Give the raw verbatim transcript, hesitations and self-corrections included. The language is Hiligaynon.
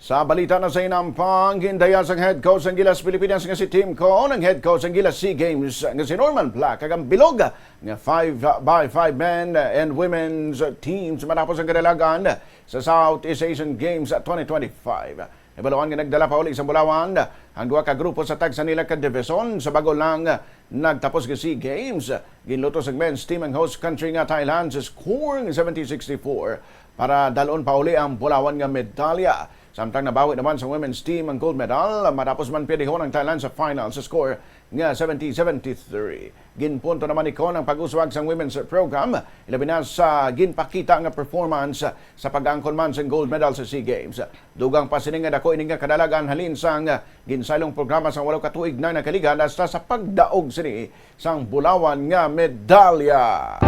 Sa balita na sa inampang, gindaya sang head coach sang Gilas Pilipinas nga si Tim Con ang head coach sang Gilas SEA Games nga si Norman Black kag ang bilog nga five by five men and women's teams matapos ang kadalagan sa Southeast Asian Games twenty twenty-five. Nahibaluan nga nagdala pauli sang bulawan ang duha ka grupo sa tagsa nila ka division. Sa bag-o lang nagtapos nga SEA Games, ginluto sang men's team ang host country nga Thailand sa score nga seventy sixty-four para dalon pauli ang bulawan nga medalya. Samtang nabawi naman sa women's team ang gold medal matapos man piadihon ang Thailand sa final sa score nga seventy seventy-three. Ginpunto naman ni Con ang pag-uswag sang women's program, ilabi na sa ginpakita nga performance sa pag-angkon man sang gold medal sa SEA Games. Dugang pa sini nga dako ini nga kadalagan halin sang ginsaylong programa sang walo ka tuig na nakaligad hasta sa pagdaog sini sang bulawan nga medalya.